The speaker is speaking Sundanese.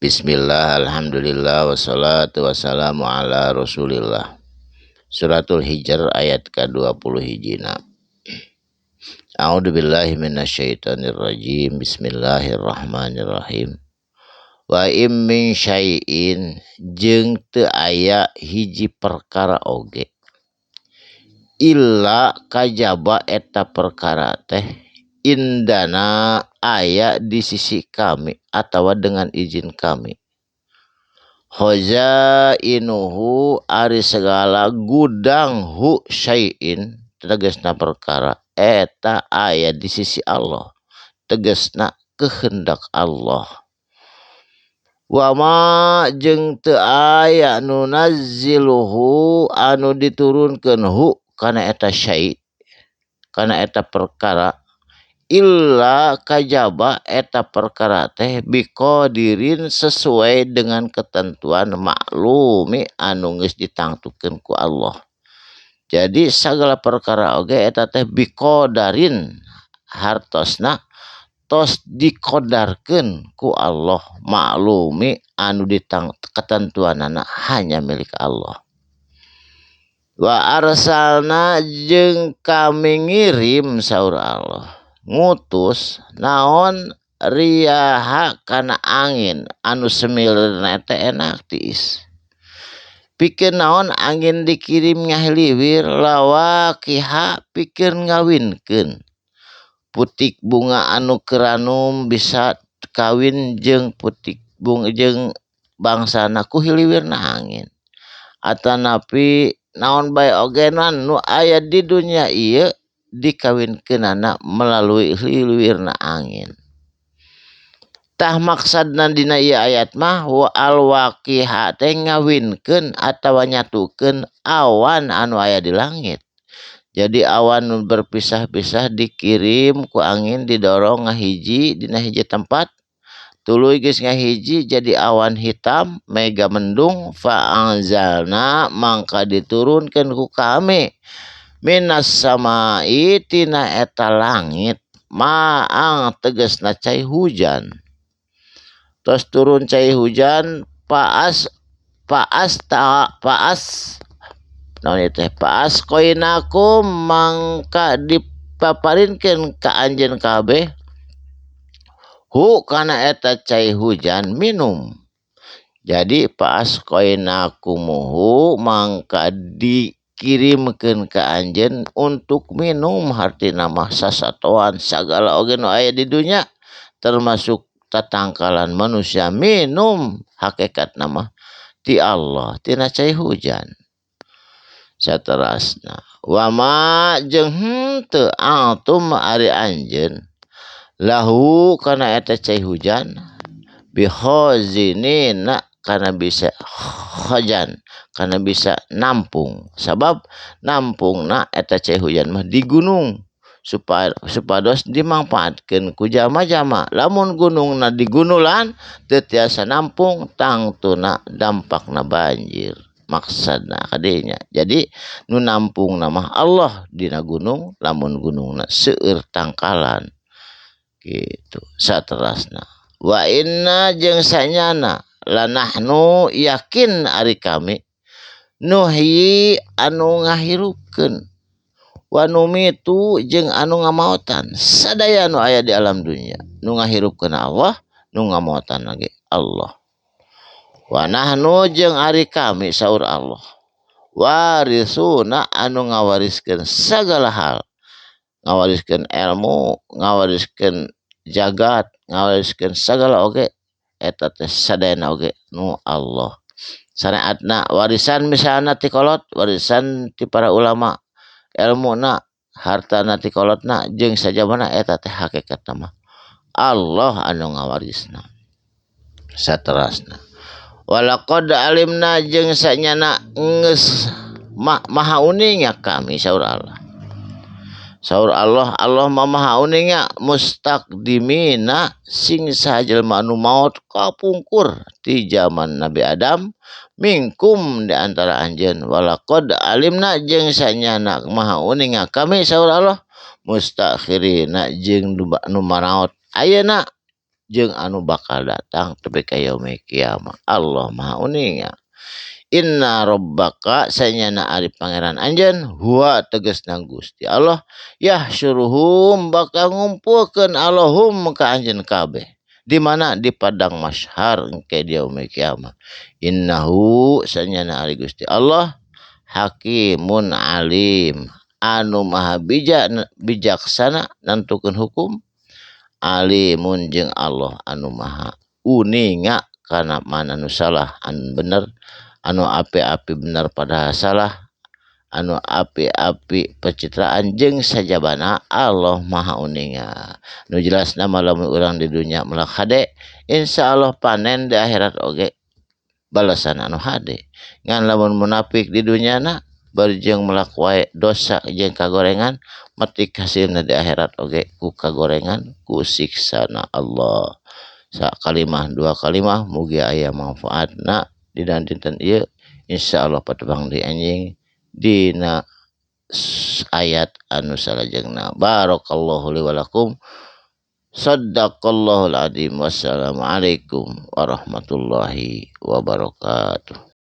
Bismillah, alhamdulillah, wassalatu wassalamu ala rasulillah. Suratul Hijr ayat ke-20 hijina. A'udzu billahi minasyaitonir rajim. Bismillahirrahmanirrahim. Wa im min syai'in jeung teu aya hiji perkara oge illa kajaba eta perkara teh indana aya di sisi kami atawa dengan izin kami. Khazainuhu ari segala gudang hu syai'in tegasna perkara eta aya di sisi Allah, tegasna kehendak Allah. Wa ma jeung teu aya nu nazziluhu anu diturunkeun hu kana eta syai' kana eta perkara illa kajaba eta perkara teh biqadirin sesuai dengan ketentuan maklumi anu geus ditangtukeun ku Allah. Jadi sagala perkara oge eta teh biqadarin hartosna tos dikodarkeun ku Allah, maklumi anu ditang ketentuanana hanya milik Allah. Wa arsalna jeung kami ngirim saur Allah ngutus naon riyaha kana angin anu semilirna teh enak tiis. Pikeun naon angin dikirim ngahiliwir lawaqiha pikeun ngawinkeun putik bunga anu keranum bisa kawin jeung putik bunga jeung bangsana ku hiliwirna angin. Atanapi naon bae ogenan nu aya di dunya ieu dikawinkeunana melalui hiliwirna angin. Tah maksadna dina ieu ayat mah wa alwaqiha teh ngawinkeun atawa nyatukeun awan anu aya di langit. Jadi awan nu berpisah-pisah dikirim ku angin didorong ngahiji dina hiji tempat, tuluy geus ngahiji jadi awan hitam mega mendung. Fa anzalna mangka diturunkeun ku kami minas samai tina eta langit maang tegasna cai hujan. Tos turun cai hujan paas paas ta paas naon ieu teh paas koinakum mangka dipaparinkeun ka anjeun kabeh hu kana eta cai hujan minum. Jadi paas koinakumuhu mangka dikirimkeun ka anjeun untuk minum, hartina mah sasatoan sagala oge nu aya di dunya termasuk tatangkalan manusia minum hakikatna mah ti Allah tina cai hujan. Saterasna wa ma jeung henteu antum ari anjeun lahu kana eta cai hujan bihozinina kana bisa khajan kana bisa nampung, sabab nampungna eta cai hujan mah di gunung supaya supados dimangfaatkeun ku jama-jama. Lamun gunungna digunulan teu tiasa nampung tangtuna dampakna banjir. Maksudna kadinya. Jadi nu nampungna mah Allah dina gunung, lamun gunungna seueur tangkalan gitu. Saterasna wa inna jeung sanyana lanahnu yakin ari kami nuhyi anu ngahirupkeun wa numitu jeung anu ngamaotan sadaya nu aya di alam dunya. Nu ngahirupkeun Allah, nu ngamaotan lagi Allah. Wa nahnu jeung ari kami saur Allah warisuna anu ngawariskeun sagala hal, ngawariskeun ilmu, ngawariskeun jagat, ngawariskeun sagala oge eta teh sadayana oge nu Allah. Syariatna warisan misalna ti kolot, warisan ti para ulama, ilmuna, hartana ti kolotna jeung sajabana eta teh hakikatna mah Allah anu ngawarisna. Saterasna walaqad alimna jeung sanyana geus maha uninga kami saur Allah. Saur Allah, Allah mah maha uninga mustaqdimina sing saha jelema anu maot kapungkur ti zaman Nabi Adam minkum di antara anjeun. Walaqad alimna jeung sanyana maha uninga kami saur Allah mustakhirina jeung nu maraot ayeuna jeung anu bakal datang tepi ka yaumil kiamah. Allah Maha Uninga. Inna rabbaka sanyana ari pangeran anjeun huwa tegasna Gusti Allah yahsyuruhum bakal ngumpulkeun Allahum ka anjeun kabeh di mana di padang mahsyar engke di yaumil kiamah. Innahu sanyana ari Gusti Allah hakimun alim anu maha bijak bijaksana nentukeun hukum, alimun jeung Allah anu maha uninga kana mana nu salah anu bener, anu api-api bener padahal salah, anu api-api pencitraan jeung sajabana Allah maha uninga. Nu jelasna mah lamun urang di dunya melak hade, insyaallah panen di akhirat oge balasan anu hade. Ngan lamun munafik di dunyana bari jeung melak wae dosa jeung kagorengan, metik hasilna di akhirat oge ku kagorengan ku siksana Allah. Sakalimah dua kalimah mugi aya manfaatna dina dinten ieu, insyaallah patepang deui anjing dina ayat anu salajengna. Barakallahu li wa lakum. Sadaqallahul azim. Wassalamualaikum warahmatullahi wabarakatuh.